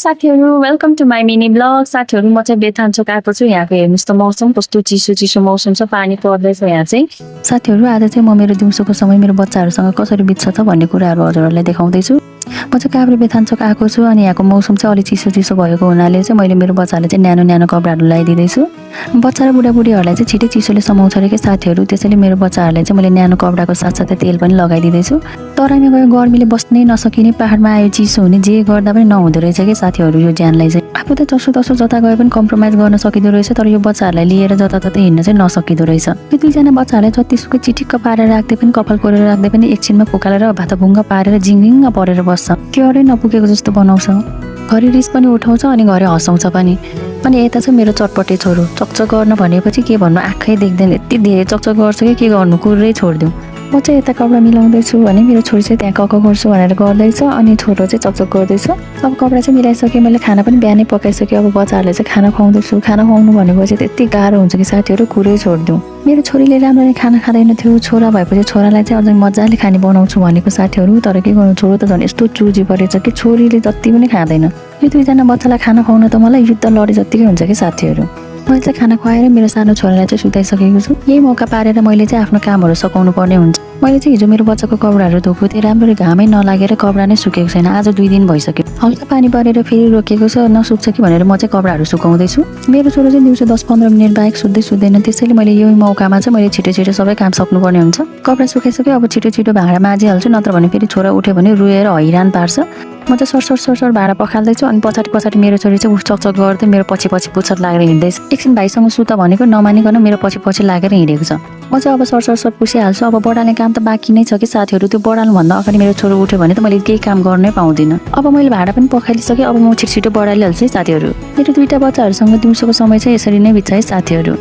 साथीहरु welcome to my mini blog. साथीहरु म चाहिँ बेथान्चोक आएको छु। यहाँको हेर्नुस् त मौसम कस्तो चिसो चिसो मौसम छ, पानी पर्दैछ यहाँ चाहिँ। साथीहरु आज चाहिँ म मेरो दिउँसोको समय मेरो बच्चाहरुसँग कसरी बित्छ त भन्ने कुराहरु हजुरहरुलाई देखाउँदैछु। म चाहिँ काभ्रे बेथान्चोक आएको छु अनि यहाँको मौसम चाहिँ अलि चिसो चिसो भएको हुनाले चाहिँ मैले मेरो बच्चाहरुलाई चाहिँ न्यानो न्यानो कपडाहरु लगाइदिदैछु। बच्चा र बुढाबुढीहरुलाई चाहिँ छिटै चिसोले समाउँछ रे के साथीहरु, त्यसैले मेरो बच्चाहरुलाई चाहिँ मैले न्यानो कपडाको साथसाथै तेल पनि लगाइदिदैछु। तराईमा गयो गर्मीले बस्नै नसकिने, पहाडमा आयो चिसो हुने, जे गर्दा पनि नहुँदो रहेछ के साथीहरु यो ज्यानलाई चाहिँ। आफू त जसो जता गए पनि कम्प्रोमाइज गर्न सकिदो रहेछ, तर यो बच्चाहरुलाई लिएर जताततै हिँड्न चाहिँ नसकिदो रहेछ। यो दुईजना बच्चाहरुलाई जतिसुकै चिटिक्क पारेर राख्दै पनि, कपाल कोरेर राख्दै पनि एकछिनमा फुकालेर भातभुङ्ग पारेर जिङिङ परेर बस्छ। क्यारै नपुगेको जस्तो बनाउँछ। घरि रिस पनि उठाउँछ अनि घरि हँसाउँछ पनि। अनि यता चाहिँ मेरो चटपटे छोरो चकचक गर्न भनेपछि के भन्नु, आँखै देख्दैन यति धेरै चकचक गर्छ कि के गर्नु, कुरै छोडिदिउँ। म चाहिँ यता कपडा मिलाउँदैछु भने मेरो छोरी चाहिँ त्यहाँ कक गर्छु भनेर गर्दैछ अनि छोरो चाहिँ चकचक गर्दैछ। अब कपडा चाहिँ मिलाइसकेँ, मैले खाना पनि बिहानै पकाइसकेँ। अब बच्चाहरूलाई चाहिँ खाना खुवाउँदैछु। खाना खुवाउनु भनेपछि त्यति गाह्रो हुन्छ कि साथीहरू, कुरै छोडिदिउँ। मेरो छोरीले राम्ररी खाना खाँदैन थियो। छोरा भएपछि छोरालाई चाहिँ अझै मजाले खाने बनाउँछु भनेको साथीहरू, तर के गर्नु, छोरो त झन् यस्तो चुजी परेछ कि छोरीले जति पनि खाँदैन। यो दुईजना बच्चालाई खाना खुवाउन त मलाई युद्ध लडे जत्तिकै हुन्छ कि साथीहरू। मैले चाहिँ खाना खुवाएर मेरो सानो छोरालाई चाहिँ सुताइसकेको छु। यही मौका पारेर मैले चाहिँ आफ्नो कामहरू सकाउनु पर्ने हुन्छ। मैले चाहिँ हिजो मेरो बच्चाको कपडाहरू धोएको थिएँ, राम्ररी घामै नलागेर कपडा नै सुकेको छैन। आज 2 दिन भइसक्यो। हल्का पानी परेर फेरि रोकेको छ, नसुक्छ कि भनेर म चाहिँ कपडाहरू सुकाउँदैछु। मेरो छोरो चाहिँ दिउँसो 10-15 मिनट बाहेक सुत्दैन, त्यसैले मैले यो मौकामा चाहिँ मैले छिटो सबै काम सक्नुपर्ने हुन्छ। कपडा सुकाइसक्यो, अब छिटो भाँडा माझिहाल्छु, नत्र भने फेरि छोरा उठ्यो भने रुएर हैरान पार्छ। म चाहिँ सरसर भाँडा पखाल्दैछु अनि पछाडि मेरो छोरी चाहिँ चकचक गर्दै मेरो पछि पुच्छर लागेर हिँड्दैछ। एकछिन भाइसँग सुत भनेको नमानिकन मेरो पछि लागेर हिँडेको छ। म चाहिँ अब सरसर पुछिहाल्छु। अब बढाल्ने काम त बाँकी नै छ कि साथीहरू, त्यो बढाल्नुभन्दा अगाडि मेरो छोरो उठ्यो भने त मैले केही काम गर्नै पाउँदिनँ। अब मैले भाँडा पनि पखालिसकेँ, अब म छिटो बढाइहाल्छु है साथीहरू। मेरो 2टा बच्चाहरूसँग दिउँसोको समय चाहिँ यसरी नै बित्छ है साथीहरू।